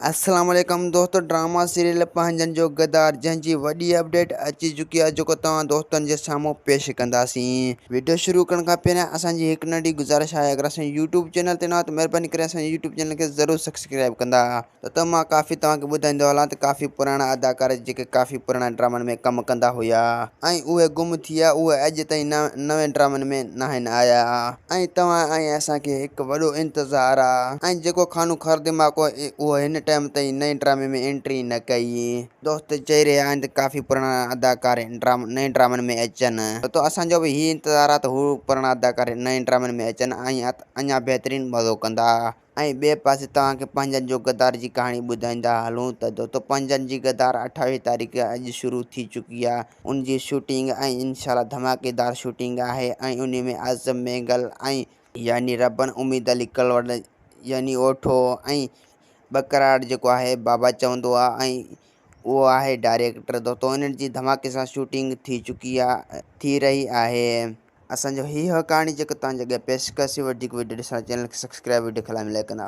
السلام عليڪم دوستو ڊراما سيريل پنهنجن جو غدار جنهن جي وڏي اپڊيٽ اچي چڪي آهي جيڪو توهان دوستن جي سامهون پيش ڪنداسين وڊيو شروع ڪرڻ کان پهريان اسان جي هڪ ننڍي گذارش آهي اگر اسان يوٽيوب چينل تي نه آهيو ته مهرباني ڪري اسان جي يوٽيوب چينل کي ضرور سبسڪرائب ڪندا ته مان ڪافي توهان کي ٻڌائيندو هلان ته ڪافي پراڻا اداڪار جيڪي ڪافي پراڻا ڊرامن ۾ ڪم ڪندا هيا ۽ اهي گم ٿي ويا اهي اڄ تائين نوين ڊرامن ۾ ناهن آيا ۽ توهان ۽ اسان کي هڪ وڏو انتظار آ ۽ جيڪو خانو خر دماغ هو اهو هن ٽائيم تائين نئين ڊرامي ۾ انٽري نه ڪئي. دوست چئي رهيا آهن ته ڪافي پراڻا اداڪار نئين ڊرامن ۾ اچن ته اسان جو به هي انتظار آ ته هو پراڻا اداڪار نئين ڊرامن ۾ اچن ۽ اڃا بهترين مزو ڪندا. ۽ ٻئي پاسي توهان کي پنهنجن جو غدار جي ڪهاڻي ٻڌائيندا هلون ته دوستو پنهنجن جي غدار 28 تاريخ اڄ شروع ٿي چڪي آهي ان جي شوٽنگ ۽ انشاء الله ڌماڪيدار شوٽنگ آهي ۽ انهي ۾ اعظم مينگل ۽ يعني ربن اميد علي ڪلوڙ يعني اوٺو ۽ ٻڪراڙ جيڪو آهي بابا چوندو آهي ۽ اهو آهي ڊائريڪٽر دوستو انهن جي ڌماڪي سان شوٽنگ ٿي چڪي آهي ٿي رهي آهي. اسان جو هي هو ڪهاڻي جيڪو توهان جي اڳيان پيش ڪياسين وڌيڪ وڊيو ڏسڻ چينل کي سبسڪرائب وڊيو کي لائيڪ ڪندا.